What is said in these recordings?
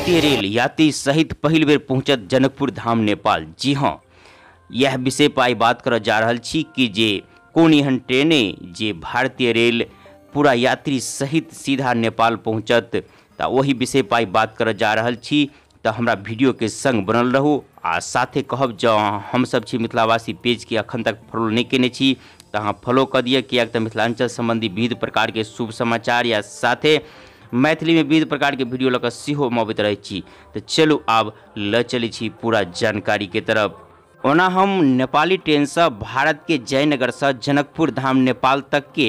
भारतीय रेल यात्री सहित पहिल बेर पहुँचत जनकपुर धाम नेपाल। जी हाँ, यह विषय पर आई बात करऽ जा रहल छी कि जे कोन एहन ट्रेन जे भारतीय रेल पूरा यात्री सहित सीधा नेपाल पहुँचत, तऽ ओही विषय पर आई बात करऽ जा रहल छी। तऽ हमरा वीडियो के संग बनल रहू आ साथे कहब जँ हमसब छी मिथिलावासी पेज के अखन तक फॉलो नहि केने छी तऽ अहाँ फॉलो कऽ दिअ, किएक तऽ मिथिलांचल संबंधी विविध प्रकार के शुभ समाचार या साथे मैथिली में विविध प्रकार के वीडियो लऽ कऽ सेहो हम अबैत रहै छी। तऽ चलू आब लऽ चलै छी पूरा जानकारी के तरफ। ओना हम नेपाली ट्रेनसँ भारत के जयनगरसँ जनकपुर धाम नेपाल तक के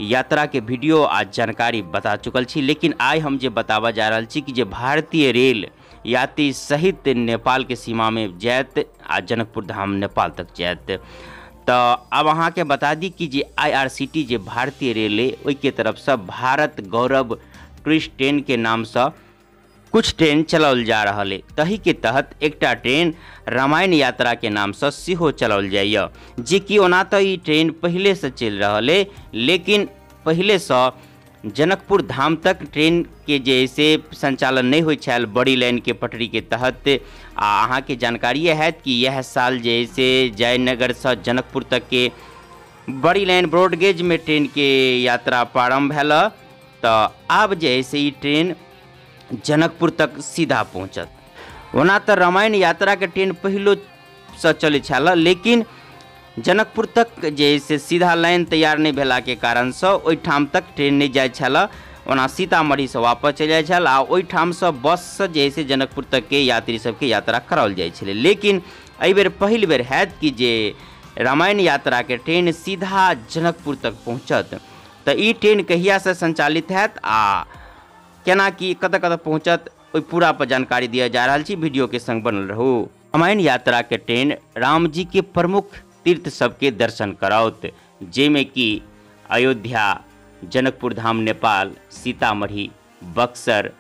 यात्रा के वीडियो आ जानकारी बता चुकल छी, लेकिन आइ हम जे बताबऽ जा रहल छी कि जे भारतीय रेल यात्री सहित नेपाल के सीमा में जायत आ जनकपुर धाम नेपाल तक जायत। तऽ आब अहाँके बता दी कि जे IRCT जे भारतीय रेल अइ ओहिके तरफसँ भारत गौरव टूरिस्ट ट्रेन के नामसँ कुछ ट्रेन चलाओल जा रहल अइ। तही के तहत एकटा ट्रेन रामायण यात्रा के नामसँ सेहो चलाओल जाइए, जेकि ओना तऽ ई ट्रेन पहिलेसँ चलि रहल अइ, लेकिन पहिलेसँ जनकपुर धाम तक ट्रेन के जे से संचालन नहि होइ छल बड़ी लाइन के पटरी के तहत। आ अहाँके जानकारिए हैत कि यह साल जे से जयनगरसँ जनकपुर तक के बड़ी लाइन ब्रॉडगेज में ट्रेन के यात्रा प्रारंभ भेल। तऽ आब जे से ई ट्रेन जनकपुर तक सीधा पहुँचत। ओना तऽ रामायण यात्राके ट्रेन पहिलोसँ चलै छल, लेकिन जनकपुर तक जे से सीधा लाइन तैयार नहि भेलाके कारणसँ ओहिठाम तक ट्रेन नहि जाइ छल। ओना सीतामढ़ीसँ वापस चलि जाइ छल आ ओहिठामसँ बससँ जे से जनकपुर तकके यात्री सबके यात्रा कराओल जाइ छलै। लेकिन एहिबेर पहिल बेर हैत कि जे रामायण यात्राके ट्रेन सीधा जनकपुर तक पहुँचत। तऽ ई ट्रेन कहियासँ संचालित हैत आ केना की कतऽ कतऽ पहुँचत ओहि पूरा पर जानकारी दिया जा रहल छी, वीडियो के संग बनल रहू। रामायण यात्रा के ट्रेन राम जी के प्रमुख तीर्थ सबके दर्शन कराओत, जाहिमे कि अयोध्या, जनकपुर धाम नेपाल, सीतामढ़ी, बक्सर,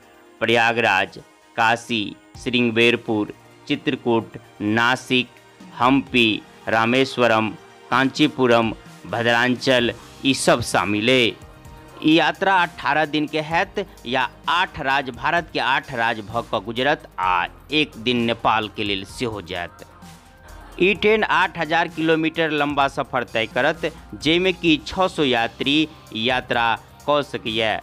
प्रयागराज, काशी, श्रृंगवेरपुर, चित्रकूट, नासिक, हम्पी, रामेश्वरम, कांचीपुरम, भद्रांचल ई सब शामिल अइ। ई यात्रा 18 दिन के हैत या 8 राज्य, भारत के 8 राज्य भऽ कऽ गुजरत आ एक दिन नेपाल के लेल सेहो जायत। ई ट्रेन 8000 किलोमीटर लंबा सफर तय करत, जाहिमे कि 600 यात्री यात्रा कऽ सकैए।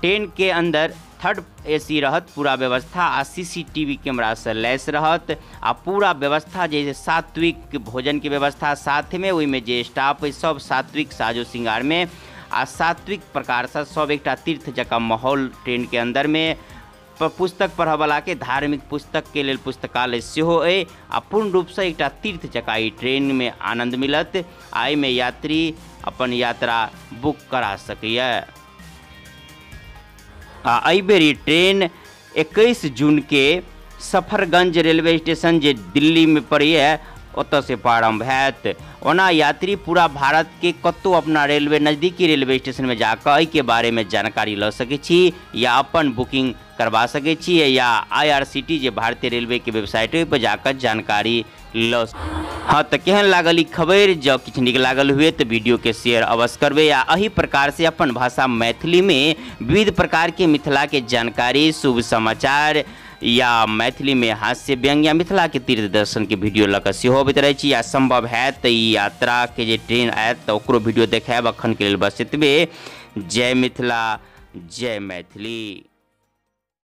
ट्रेन के अंदर थर्ड AC रहत, पूरा व्यवस्था आ CCTV कैमरासँ लैस रहत आ पूरा व्यवस्था जे सात्विक भोजन के व्यवस्था, साथमे ओहिमे जे स्टाफ अइ सब सात्विक साजो श्रृंगारमे आ सात्विक प्रकारसँ सब एकटा तीर्थ जकाँ माहौल ट्रेन के अंदर में। पुस्तक पढ़ऽवला के धार्मिक पुस्तक के लेल पुस्तकालय सेहो अइ आ पूर्ण रूपसँ एकटा तीर्थ जकाँ ई ट्रेन में आनंद मिलत आ एहिमे यात्री अपन यात्रा बुक करा सकैए। आ एहिबेर ई ट्रेन 21 जून के सफरगंज रेलवे स्टेशन जे दिल्ली में पड़ैए ओतऽ से प्रारंभ हैत। ओना यात्री पूरा भारत के कतहु अपना रेलवे नज़दीकी रेलवे स्टेशन में जाकऽ एहिके बारेमे जानकारी लऽ सकै छी या अपन बुकिंग करवा सकै छी या IRCT जे भारतीय रेलवे के वेबसाइट ओहि पर जाकऽ जानकारी लऽ। हाँ, तऽ केहन लागल ई खबर? जँ किछु नीक लागल हुए तऽ वीडियो के शेयर अवश्य करबै आ एही प्रकार से अपन भाषा मैथिली में विविध प्रकार के मिथिला के जानकारी, शुभ समाचार या मैथिली में हास्य व्यंग्य या मिथिला के तीर्थ दर्शन के वीडियो लऽ कऽ सेहो अबैत रहै छी। आ संभव हैत तऽ ई यात्रा के जे ट्रेन आयत तऽ ओकरो वीडियो देखायब। अखन के लेल बस एतबे। जय मिथिला, जय मैथिली।